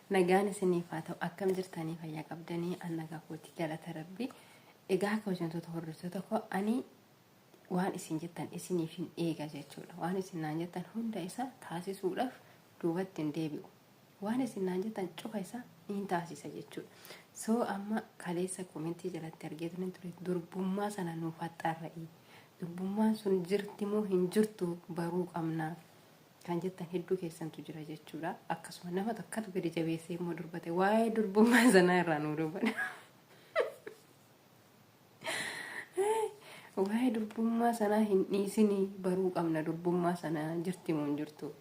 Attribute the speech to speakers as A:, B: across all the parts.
A: Nagaan isiniif haa ta'u. Akkam jirtanii fayyaa qabdanii? An nagaa kooti galata rabbi. Egaa kabajamtoota hordoftoota koo ani waan isin jettan isiniif hin eega jechuudha. Waan isin naan jettan hunda isaa taasisuudhaaf duubatti hin deebi'u. Waan isin naan jettan cufa isaa niin taasisa jechuudha. So amma kaleessa komentii jalatti argeetu nin ture durbummaa sana nuuf haxxaarra'i. Durbummaan sun jirti moo hin jirtu baruu qabna kan jettan hedduu keessantu jira jechuudha. Akkasuma nama takkatu gadi jabeessee immoo durbate waa'ee durbummaa sanaa irraa nuu dubbadha. Waa'ee durbummaa sanaa hin dhiisinii baruu qabna durbummaa sanaa jirti moo hin jirtu.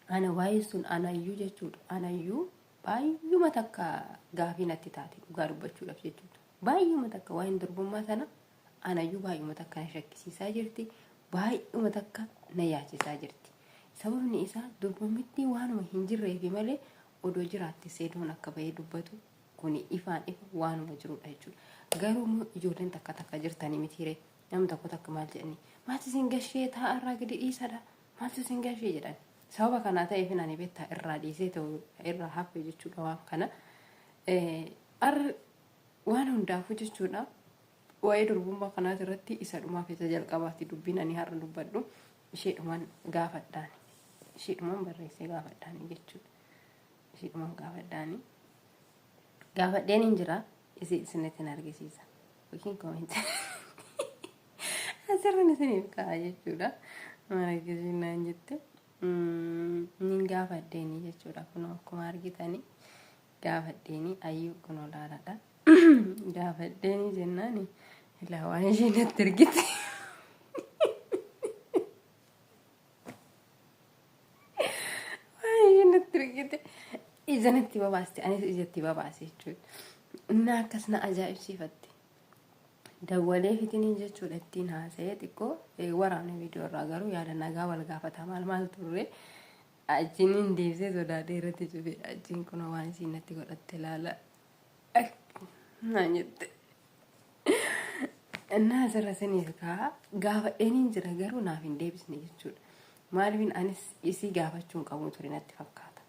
A: Ana waa'ee sun anayyuu jechuudha. Anayyuu baay'uma takka gaafii natti taate dhugaa dubbachuudhaaf jechuudha. Baay'uma takka waa'een durbummaa sana anayyuu baay'uma takka na shakkisiisaa jirti. Baay'uma takka na yaachisaa jirti. Sababni isaa durbummittii waanuma hin jirreefi malee odoo jiraatte seedoon akka bahee dubbatu kuni ifaan ifa waanuma jirudha jechuudha. Garuu immoo ijoolleen takka takka jirtanii mitiiree namni tokko takka maal jedhanii maaltu isin gashee taa'arraa gadi dhiisadha maaltu isin gashee jedhan. Sababa kanaa ta'eefin ani beektaa irraa dhiisee ta'u irraa hafe jechuudha waan kana. Ar waan hundaafuu jechuudha waa'ee durbummaa kanaati irratti isa dhumaaf isa jalqabaati dubbiin ani har'a dubbadhu isheedhumaan gaafadhaani. Isheedhumaan barreessee gaafadhaani jechuudha. Isheedhumaan gaafadhaani. Gaafadheen hin jira isii isinitti hin argisiisa. Yookiin koomentii. Asirran isiniif ka'a jechuudha. Maal akkasiin naan jette. Nin gaafadheeni jechuudha. Kunoo akkuma argitanii gaafadheeni ayyuu kunoo laaladha. Gaafadheeni jennaani ilaa waan isheen natti ergite. Waan isheen natti ergite ija natti babaaste anis ijatti babaase jechuudha. Innaa akkas na ajaa'ibsiifatte. Dawwalee fitiniin jechuudha ittiin haasa'ee xiqqoo waraabne viidiyoo irraa garuu yaada nagaa wal gaafataa maal maal turre achiin hin deebisee sodaadhee irratti cufe achiin kunoo waan isiin natti godhatte ilaala naan jette. Innaa asirra isiniif kaa gaafadheeniin jira garuu naaf hin deebisne jechuudha. Maaliifin anis isii gaafachuu hin qabu ture natti fakkaata.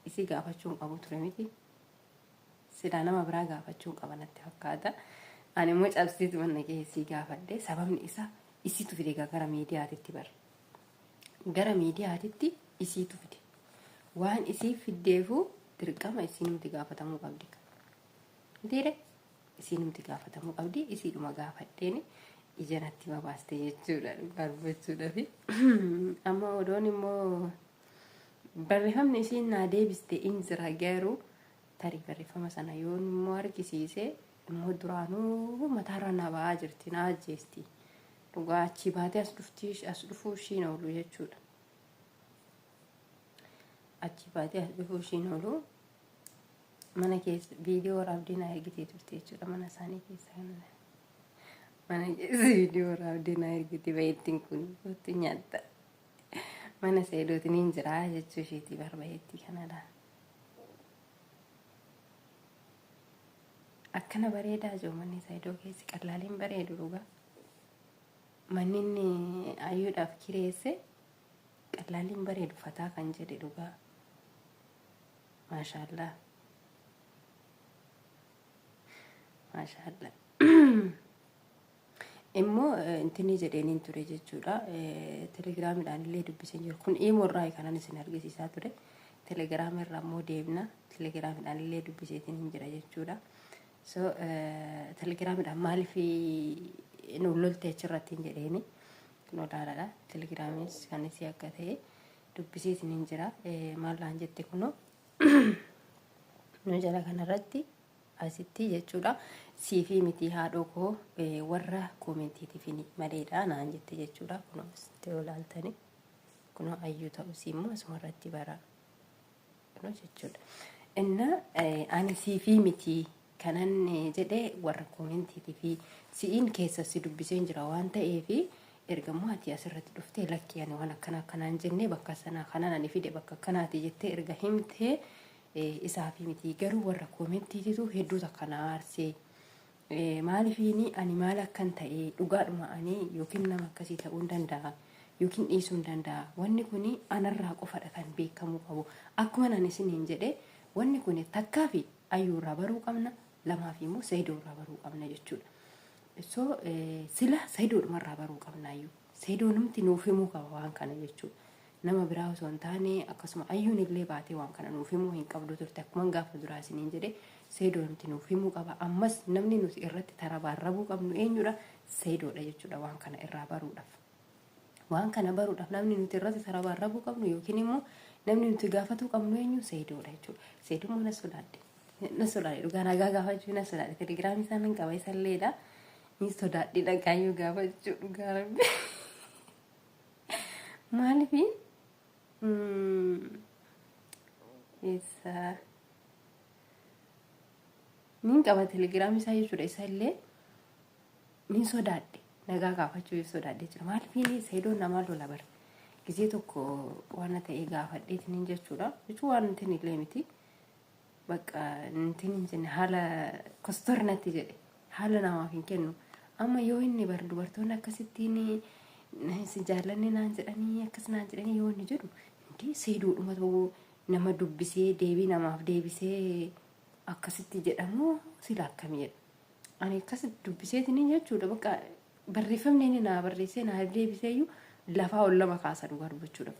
A: Isii gaafachuu hin qabu ture miti. Silaa nama biraa gaafachuun qaba natti fakkaata. Ani immoo cabsiitu mana kee isii gaafadhe. Sababni isaa isiitu fide egaa gara miidiyaatitti bar. Gara miidiyaatitti isiitu fide. Waan isii fiddeefuu dirqama isiinumti gaafatamuu qabdi. Mitiire isiinumti gaafatamuu qabdi. Isiidhuma gaafadheeni ija natti babaaste jechuudha dhugaa dubbachuudhaafi. Amma odoon immoo Barreeffamni isiin naa deebiste in jira garuu tarii barreeffama sana yoon immoo argisiise immoo duraanuu mataarra na ba'aa jirti na ajjeesti. Dhugaa achii baatee as dhuftii as dhufuu ishiin oolu jechuudha. Achii baatee as dhufuu ishiin oolu mana keessa viidiyoo waraabdee naa ergitee turte jechuudha mana isaanii keessa kana. Mana keessa viidiyoo waraabdee naa ergite bayeettiin kun kottu nyaatta. Mana seedootiin hin jira jechuu isheetii barbayeettii kanadha. Akkana bareedaa jiru manni saayidoo keessi qallaaliin bareedu dhugaa. Manni inni ayyuudhaaf kireesse qallaaliin bareedu fataa kan jedhe dhugaa. Maashaallah. Maashaallah. Immoo intinii jedheeniin ture jechuudha. Telegiraamidhaan illee dubbiseen jiru. Kun imoo irraa kanan isin argisiisaa ture. Telegiraama irraa immoo deemna. Telegiraamidhaan illee dubbiseetiin hin jira jechuudha. So telegiraamidhaan maaliif nu lolte achirratti hin jedheeni. Kun olaanaadha. Telegiraamis kan isii akka ta'e dubbiseetiin hin jira. Maal naan jette kunoo nu jala kanarratti asitti jechuudha siifii miti haadhoo koo warra koomentiitifini maleedha naan jette jechuudha kunoo asitti yoo ilaaltani kunoo ayyuu ta'usii immoo asuma irratti bara kunoo jechuudha inna ani siifii miti kanan jedhe warra koomentiitifi si'iin keessa si dubbiseen jira waan ta'eefi erga immoo ati asirratti dhuftee lakkii ani waan akkana akkanaan jennee bakka sanaa kanan ani fide bakka akkanaati jettee erga himtee Isaafi miti garuu warra koomentiititu hedduu takka na aarsee. Maalifiini ani maal akkan ta'e dhugaadhuma ani yookiin nama akkasii ta'uu hin danda'a yookiin dhiisuu hin danda'a. Wanni kun anarraa qofadha kan beekamuu qabu. Akkuma ani isiniin jedhe Wanni kun takkaa fi ayyuu irraa baruu qabna, lamaa fi immoo Saidoo irraa baruu qabna jechuudha. So sila Saidoodhuma irraa baruu qabna ayyuu. Saidoonumti nuuf himuu qaba waan kana jechuudha. Nama biraa osoo hin taane akkasuma ayyuun illee baatee waan kana nuuf himuu hin qabdu turte akkuma gaafa duraa isiniin jedhe Saidoonumti nuuf himuu qaba. Ammas namni nuti irratti tarabaarrabuu qabnu eenyudha? Saidoodha jechuudha waan kana irraa baruudhaaf. Waan kana baruudhaaf namni nuti irratti tarabaarrabuu qabnu yookiin immoo namni nuti gaafatuu qabnu eenyu? Saidoodha jechuudha. Saidoon immoo na sodaadhe. Na sodaadhe dhugaa nagaa gaafachuu na sodaadhe. Telegiraamii isaa nan qaba isalleedha. Ni sodaadhe dhagaayyuu gaafachuu dhugaa rabbi. Maaliif eessa nin qaba telegiraamii isaa jechuudha isallee nin sodaadhe nagaa gaafachuu sodaadhe jira. Maaliif Saidoon namaa lola bara. Gizee tokko waan ta'e gaafadheetiin jechuudha. Jechuun waan nuti illee miti. Bakka nuti hin jenne haala kostor natti jedhe haala namaaf hin kennu. Amma yoo inni bar dubartoonni akkasittiin si jaallanne naan jedhanii akkas naan jedhanii yoo inni jedhu hindi Saidoodhuma ta'uu nama dubbisee deebii namaaf deebisee akkasitti jedhamu sila akkamii jedha. Ani akkasitti dubbiseetiin jechuudha bakka barreeffamni inni naa barreessee naa deebisee iyyuu lafaa ol lama kaasa dhugaa dubbachuudhaaf.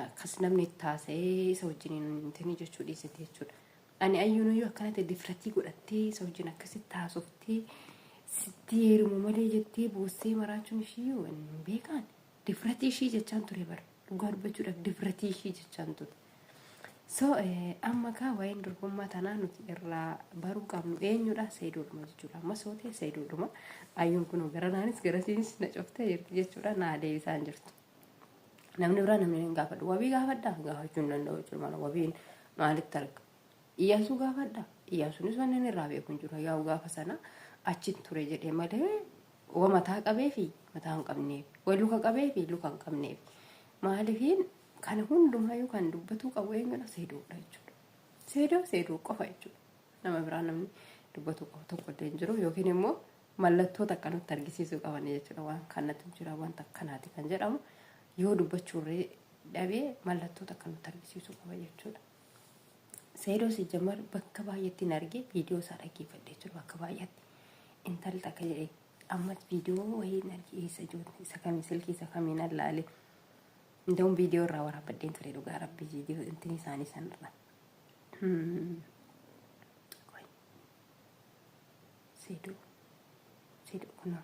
A: Akkas namni itti haasa'ee isa wajjin hin jechuu dhiisete jechuudha. Ani ayyuunuyyuu akkanatti difratii godhattee isa wajjin akkasitti haasoftee sitti heerumu malee jettee boossee maraachuun ishiiyyuu hin beekaan. Difratii ishii jechaan ture bara. Dhugaa dubbachuudhaaf difratii ishii jechaan ture. So amma kaa waa'een durbummaa tanaa nuti irraa baruu qabnu eenyudha? Saidoodhuma jechuudha. Amma soo ta'e Saidoodhuma. Ayyuun kunoo gara naanis garasiinis na coftee jirti jechuudha. Naa deebisaa hin jirtu. Namni biraa namni hin gaafadhu. Wabii gaafadhaa? Gaafachuu hin danda'u jechuudha. Maal wabiin maalitti arga? Iyyaasuu gaafadhaa? Iyyaasuunis wanni inni irraa beeku hin jiru. Yaa'u gaafa sana achi ture jedhee malee wa mataa qabee fi mataa hin qabneef, wa luka qabee fi luka hin qabneef. Maaliifiin kana hundumaayyuu kan dubbatuu qabu eenyudha? Seedoodha jechuudha. Seedoo seedoo qofa jechuudha. Nama biraa namni dubbatuu qabu tokko illee hin jiru yookiin immoo mallattoo takka nutti argisiisuu qaban jechuudha. Waan kanatu jira wanta akkanaati kan jedhamu yoo dubbachuurree dhabee mallattoo takka nutti argisiisuu qaba jechuudha. Seedoo sijjamar bakka baay'eetti hin arge viidiyoo isaa dhaggeeffadhe jechuudha bakka baay'eetti. Intalli takka jedhee ammas viidiyoo wayii hin arge eessa jiru isa kamii silkii isa kamiin allaale. Nda'uun viidiyoo irraa waraabbadheen ture dhugaa rabbi viidiyoo intin isaanii sanirra. Seedoo seedoo kunoo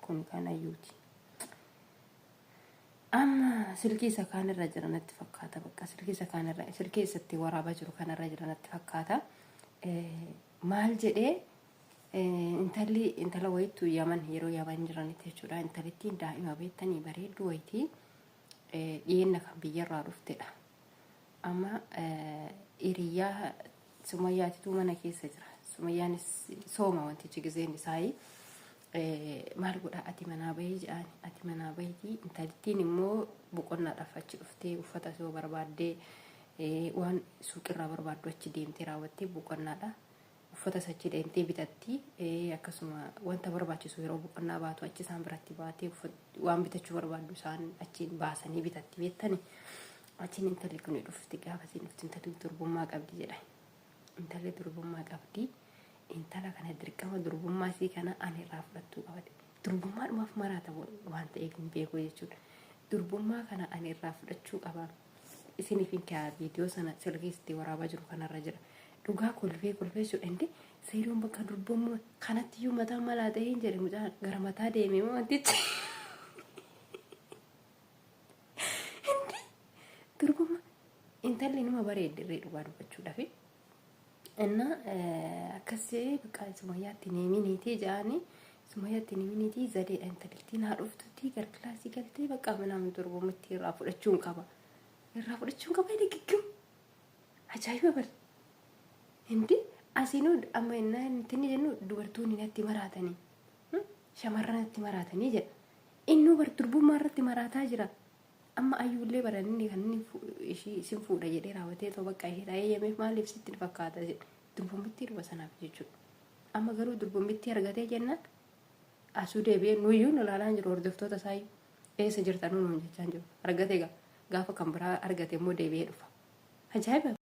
A: kun kan ayyuuti. Amma silkii isa kaan irra jira natti fakkaata bakka silkii isa kaan irra silkii isatti waraabaa jiru kanarra jira natti fakkaata. Maal jedhee intalli intala wayittu Yaman yeroo Yaman jiranitti jechuudha. Intalittiin daa'ima beektanii bareedduu wayitii dhiyeenna kan biyyarraa dhuftedha. Amma hiriyyaa Sumayyaatitu mana keessa jira. Sumayyaanis sooma wantichi gizeen isaayi. Maal godha ati manaa bahii jedhaan ati manaa bahitii intalittiin immoo boqonnaadhaaf achi dhuftee uffata soo barbaaddee waan suuqirraa barbaaddu achi deemtee raawwattee boqonnaadha. Uffata achi deemtee bitatti akkasuma wanta barbaachisu yeroo boqonnaa baatu achi isaan biratti baatee waan bitachuu barbaaddu isaan achiin baasanii bitatti beektani. Achiin intalli kun dhufti gaafa isiin dhufti intalli durbummaa qabdi jedha. Intalli durbummaa qabdi. Intala kana dirqama durbummaa isii kana ani irraa fudhattuu qabate. Durbummaadhumaaf maraata waan ta'eef hin beeku jechuudha. Durbummaa kana ani irraa fudhachuu qaba. Isiniif hin kaa'a viidiyoo sana silkii itti waraabaa jiru kanarra jira. Dhugaa kolfee kolfee jechuudha. Inni Sayidoon bakka durbummaa kanatti iyyuu mataa malaa ta'ee hin jedhe mucaan gara mataa deemee moo wantichi. Inni durbummaa intalli numa bareeddirree dhugaa dubbachuudhaaf. Inna akkasii bakka Sumayyaatti hin himiniitii jedhanii Sumayyaatti hin himiniitii zadeedha intalittiin haa dhuftutti gara kilaasii galtee bakka manaan durbumatti irraa fudhachuun qaba. Irraa fudhachuun qaba inni giggim. Ajaa'iba bar. Hindi asinuu amma innaa inni jennu dubartoonni natti maraatanii shamarran natti maraatanii jedha. Innuu bar durbummaa irratti maraataa jira. Amma ayyuullee bara inni kan inni ishii isin fuudha jedhee raawwatee too bakka ishee eeyyameef maaliif sitti fakkaata jedhe durbummitti dhufa sanaaf jechuudha. Amma garuu durbummitti argatee jennaan asuu deebi'ee nuyyuu nu ilaalaa hin jiru hordoftoota isaayyuu eessa jirta nuun jechaa hin jiru. Argatee gaafa kan biraa argate immoo deebi'ee dhufa. Ajaa'iba!